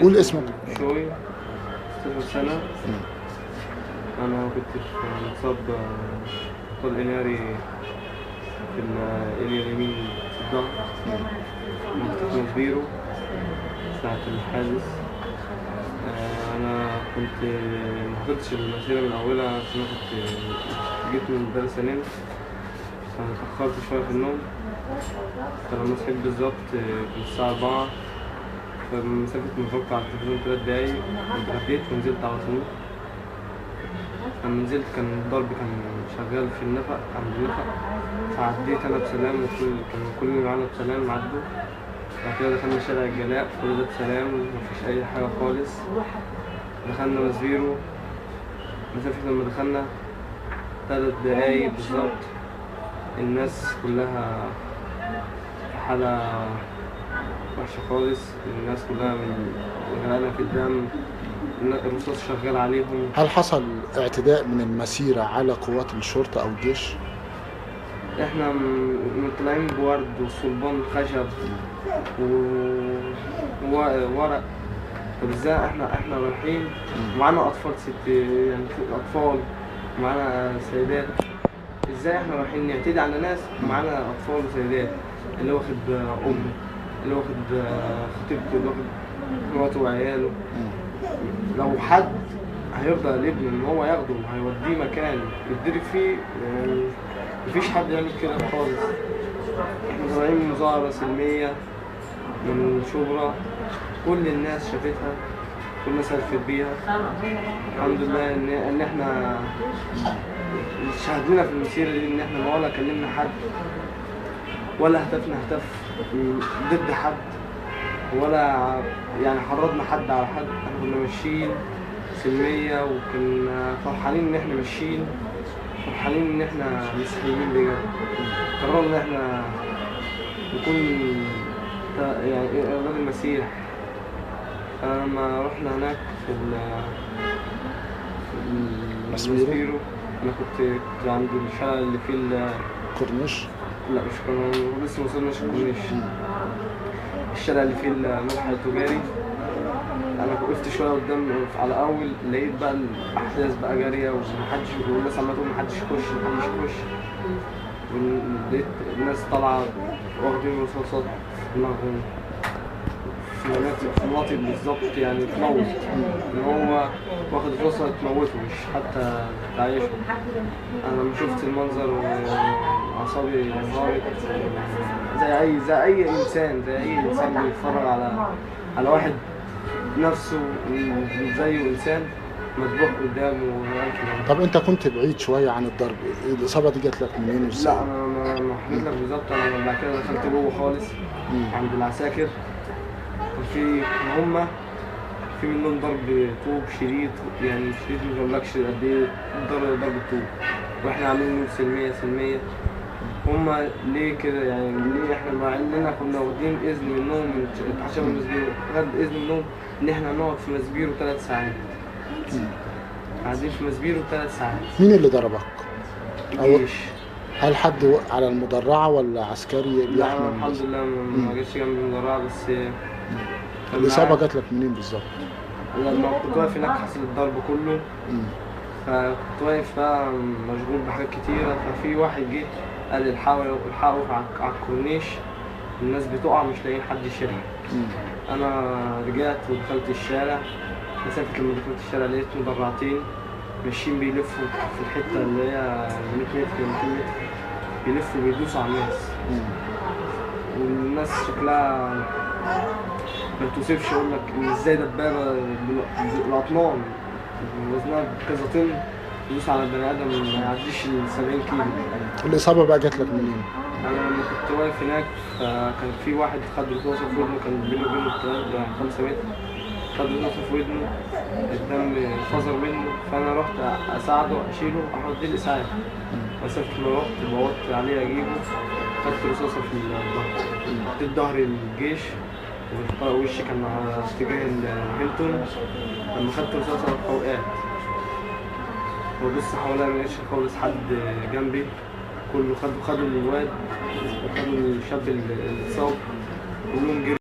قول اسمك. شوي 16 سنة. أنا كنت متصاب طلق ناري في الإلي اليمين في الظهر، كنت في ماسبيرو ساعة الحادث. أنا كنت محضرتش المسيرة من أولها عشان أنا كنت جيت من المدرسة نمت، فاتأخرت شوية في النوم. فلما صحيت بالظبط كانت الساعة 4، فمسافة ما اتفرجت على التلفزيون 3 دقايق اتغديت ونزلت على طول. لما نزلت كان الضرب كان شغال في النفق عند النفق، فعديت أنا بسلام وكل كان كل اللي معانا بسلام عدوا. بعد كده دخلنا شارع الجلاء، كل ده بسلام ومفيش أي حاجة خالص. دخلنا ماسبيرو، مسافة لما دخلنا 3 دقايق بالظبط الناس كلها في حالة وحشة خالص، الناس كلها غرقانة في الدم، الرصاص شغال عليهم. هل حصل اعتداء من المسيرة على قوات الشرطة أو الجيش؟ احنا طالعين بورد وصلبان خشب وورق. طب ازاي احنا رايحين ومعانا اطفال، ست يعني اطفال ومعانا سيدات، ازاي احنا رايحين نعتدي على ناس ومعانا اطفال وسيدات؟ اللي واخد امه، اللي واخد خطيبته، اللي واخد مراته وعياله. لو حد هيرضى لابنه ان هو ياخده وهيوديه مكان يتضرب فيه، يعني مفيش حد يعمل كده خالص. احنا طالعين مظاهرة سلمية من شبرا، كل الناس شافتها، كل الناس عرفت بيها. الحمد لله ان احنا شهد لنا في المسيرة دي ان احنا ولا كلمنا حد ولا هتفنا هتف ضد حد ولا يعني حرضنا حد على حد. احنا كنا ماشيين سلمية وكنا فرحانين ان احنا ماشيين، فرحانين ان احنا مسيحيين بجد. قررنا ان احنا نكون يعني اولاد المسيح. فلما رحنا هناك في الماسبيرو، انا كنت عند الشارع اللي فيه الكورنيش. لا مش كورنيش، لسه ما وصلناش الكورنيش. الشارع اللي فيه الملحق التجاري، انا وقفت شوية قدام على اول، لقيت بقى الاحداث بقى جارية ومحدش، والناس عماله تقول محدش يخش محدش يخش، ولقيت الناس طالعه واخدين رصاصات في دماغهم في مناطق بالظبط، يعني تموت، ان هو واخد رصاصة تموته مش حتى تعيشه. انا لما شفت المنظر واعصابي انهارت، زي اي انسان، زي اي انسان بيتفرج على واحد نفسه زيه انسان مذبوح قدامه. طب انت كنت بعيد شوية عن الضرب، الاصابة دي جات لك منين وازاي؟ لا انا ما حكيت لك بالظبط. انا بعد كده دخلت جوه خالص عند العساكر، كان في هما في منهم ضرب طوب شريط، يعني شريط ما بقولكش قد ايه ضرب الطوب، واحنا عاملين سلمية سلمية. هما ليه كده يعني؟ ليه احنا مع اننا كنا واخدين اذن منهم من اتحاد ماسبيرو، خد اذن منهم ان احنا نقعد في ماسبيرو 3 ساعات. قاعدين في ماسبيرو 3 ساعات. مين اللي ضربك؟ الجيش. هل حد على المدرعه ولا عسكري بيحمل؟ لا الحمد لله ما جاتش جنب المدرعه. بس الاصابة جات لك منين بالظبط؟ لما كنت واقف هناك حصل الضرب كله. فكنت واقف بقى مشغول بحاجات كتيرة، ففي واحد جه قال الحقوا الحقوا على الكورنيش، الناس بتقع مش لاقيين حد يشيلها. انا رجعت ودخلت الشارع، مسافة لما دخلت الشارع لقيت مدرعتين ماشيين بيلفوا في الحتة اللي هي 100 متر 200 متر، بيلفوا بيدوسوا على الناس. والناس شكلها ما توصفش، اقول لك ان ازاي دبابة بالاطنان وزنها بكذا طن يدوس على البني ادم ما يعديش ال 70 كيلو. الاصابة بقى جات لك منين؟ انا لما كنت واقف هناك فكان في واحد خد رصاصة في ودنه، كان بينه وبينه 5 متر، خد رصاصة في ودنه، الدم فزر منه، فانا رحت اساعده اشيله احط الاسعاف. مسافة ما رحت بوطت عليه اجيبه، خدت رصاصة في الظهر، حطيت ظهري للجيش ووشي كان على اتجاه الهيلتون. لما خدت رصاصة وقعت، وبص حواليا ما لقيتش خالص حد جنبي، كله خدوا الواد وخدوا الشاب اللي اتصاب، كلهم جروا.